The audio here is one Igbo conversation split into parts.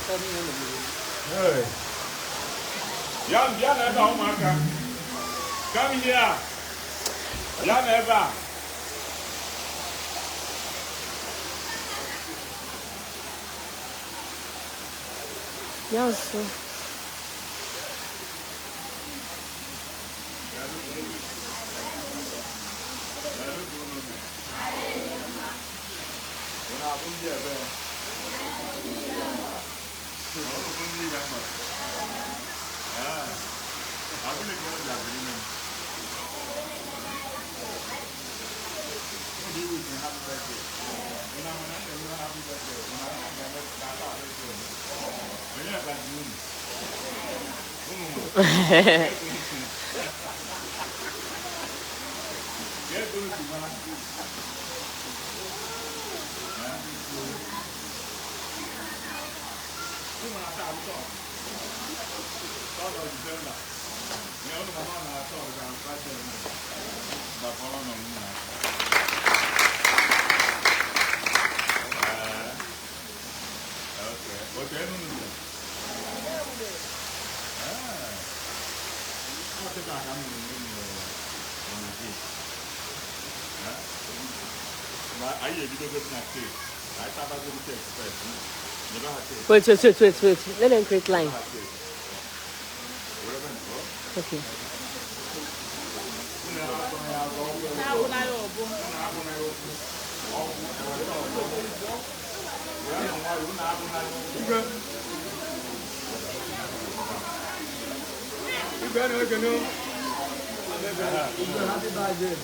Hey. Ya bịa n'ebe a, ụmụaka. Come here. Bịa n'ebe a. Bịa nso. Unu abụ ndị ebe? Unu bụ ndị ya nọ? Ah. Ọ gịnị ka unu ji abịrị ime? Unu iwu ji happy birthday. Unu ama na eme happy birthday. Unu ama na eme na ata birthday. Onye gbazi unu? Unu nwe. Ka ego unu si mara? Eh? Unu na-ata abụ third. 3rd of December. Yeah, unu mama na third ka birthday m. Gbakọrọ nọ m na. Eh, okay. Otu enu unu dị? Ah. Ọ kịta ka m nụrụ unu nọ na gate. Eh? Ma anyị ebidogodi na cake. Anyị tabagodi cake first. Nyebe ha cake. Wait, wait, wait, wait, wait. Let them create line. Ha cake. Were ebe nke ọ. Okay. Unu azọ ya azọ ọgwụ. Unu agụna ya okwu. Ọgwụ eweta ọzọ. Were nụ nwayọọ, unu agụna ya okwu. Igwe. Igwe na-ekene. Igwe, happy birthday.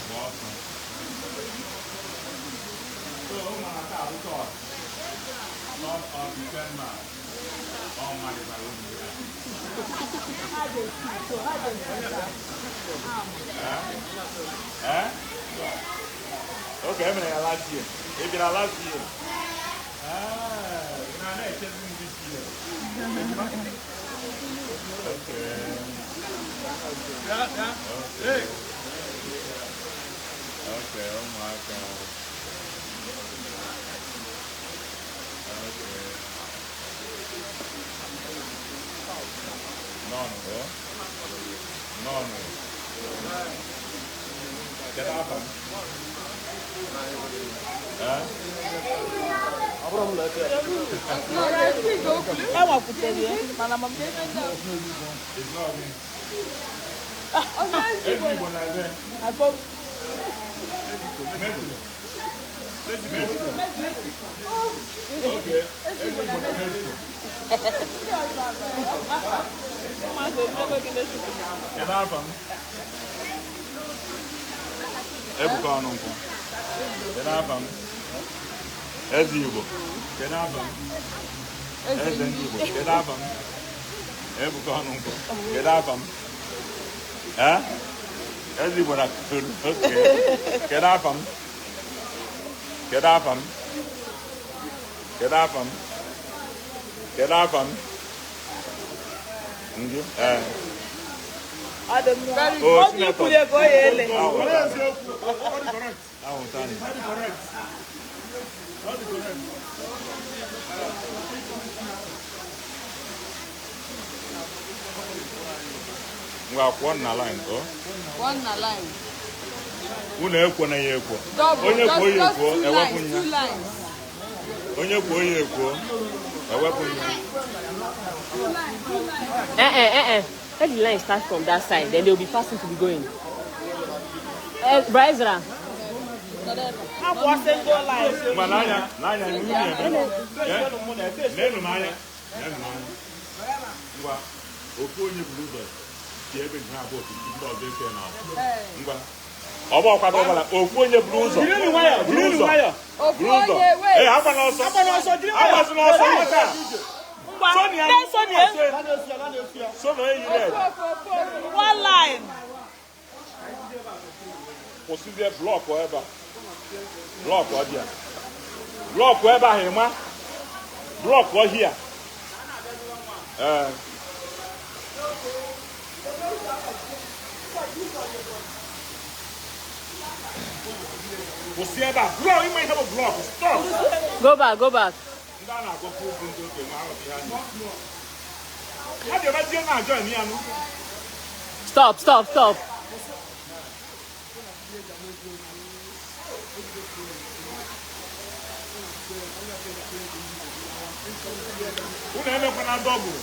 Gba ọsọ. So, ụmụ na taa bụ third. 3rd of December. Ọ mmadụ gwara unu ya. Eh? Eh? Okay, emere ya last year. Ị bịara last year? Ah, ị na-echezi m this year. Okay. Bịa, bịa. Okay. Hey. Okay, ụmụaka. Okay. Nọnụ, eh? Nọnụ. Kedu afa m? Eh? Enwakwutere ya mana amamihe ife ndị a. It's not me. Ezi Igbo na ebe. Akpọ. Mexico. Mexico. Okay. Ezi Igbo na Mexico. Ụmụazị ebidogo gị Mexico. Kedu afa m? Ebuka Ọnụnkwụ. Kedu afa m? Eze Igbo. Kedu afa m? Eze ndị Igbo. Kedu afa m? Ebuka Ọnụnkwụ. Kedu afa m? Eh? Eze Igbo na Kuru. Okay. Kedu afa m? Kedu afa m? Kedu afa m? Kedu afa m? Ndị? Ee. Ọ dị mma. Oh, Ọ dị Senator. ikwuru ego ya ele. Ahụta. Eziokwu. Ọ dị correct. Ahụta. Ọ dị correct. Ngwa kwụọ na line o. One na line. Unu ekwo na ya ekwo. Double. Onye kwuo Just, ya just ekwuo, two ewepụ lines. nya. Two lines. Onye kwuo ya ekwuo, ewepụ nya. Eh eh eh eh. Let the line start from that side, then they'll be passing to be going. Eh, Bryzra. Akwa single line. Ngwa n'anya, n'anya iwu na-eme. Leenụ m anya. Leenụ m anya. Ngwa, ofu onye buru ụzọ si ebe nke abụọ okirikiri ndị ọzọ efe na ngwa. Ọ bụ ọkwado ọbụla, ofu onye buru ụzọ. Jirinụ nwayọ, Buru jirinụ ụzọ. nwayọ. Ofu Buru ụzọ. onye, wait. Ee, agbala ọsọ. Agbala ọsọ, jiri nwayọ. Agbazila ọsọ nwata a. Ngwa, Sonia, na-esonye. Sonia eyi red. Ofu, ofu, ofu. One line. Kwụsịzie blọkụ ebe a. Blọkụ ọ dị a. Blọkụ ebe ahụ ịma. Blọkụ ọhịa. Ee. Kwụsị ebe a. Blọkụ ịma ihe bụ blọkụ. Stọp. Go back, go back. Ndị a na-agụkwu bụ ndị okenye ma aghọta ihe a na-ekwu. Ha bịabazie na join ya nụ. Stop, stop, stop. Unu emekwana dọbụl.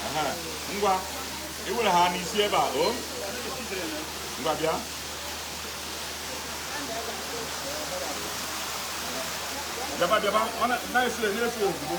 Aha, ngwa iwere ha n'isi ebe a o ngwa bịa bịaba bịaba ọ na-eso na-eso ozugbo.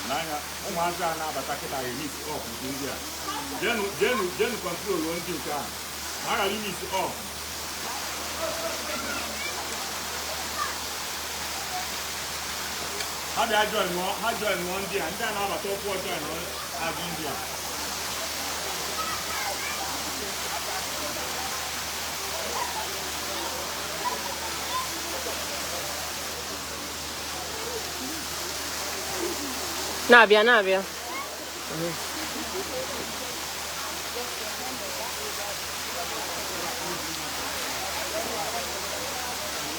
N'anya ụmụazị a na-abata kịta remix ọf nke ndị a jenu jenu jenu kọntrolu ndị nke a ha ghara imix ọf. Ha bịa join nụọ, ha join nụọ ndị a, ndị a na-abata okwu join nụọ azụ ndị a. Na-abịa, na-abịa.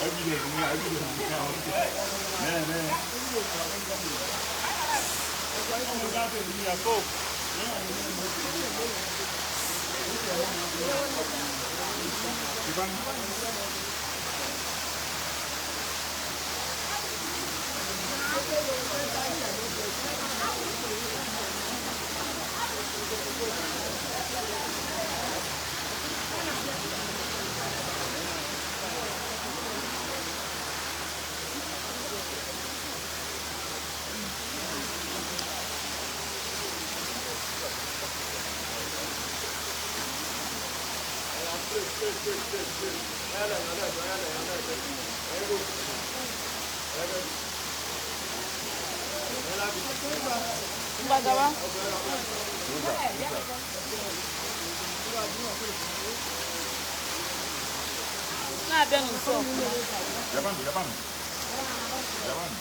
Ebidoro m ya, ebidoro m ya. Nee, nee. Ya, go. Ivan. Ngwa gawa. Na-abịa nso. Bịabanụ, bịabanụ. Bịabanụ.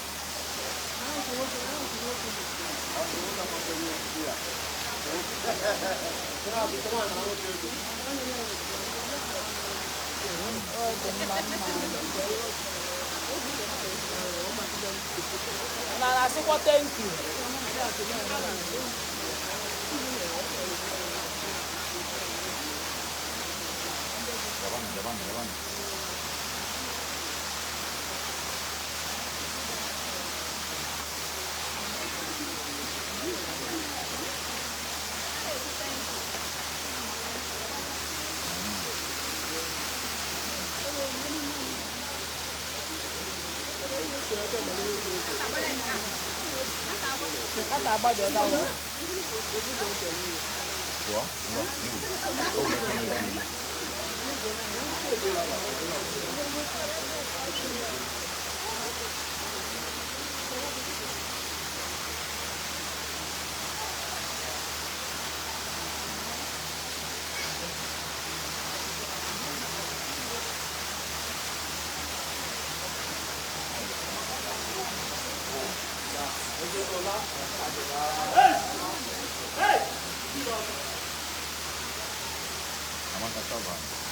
Na na-asịkwa thank you. Bịabanụ, bịabanụ, bịabanụ. A ga-agba the other one. Pụọ, ngwa, move. O nwere ike. Amaka, cover.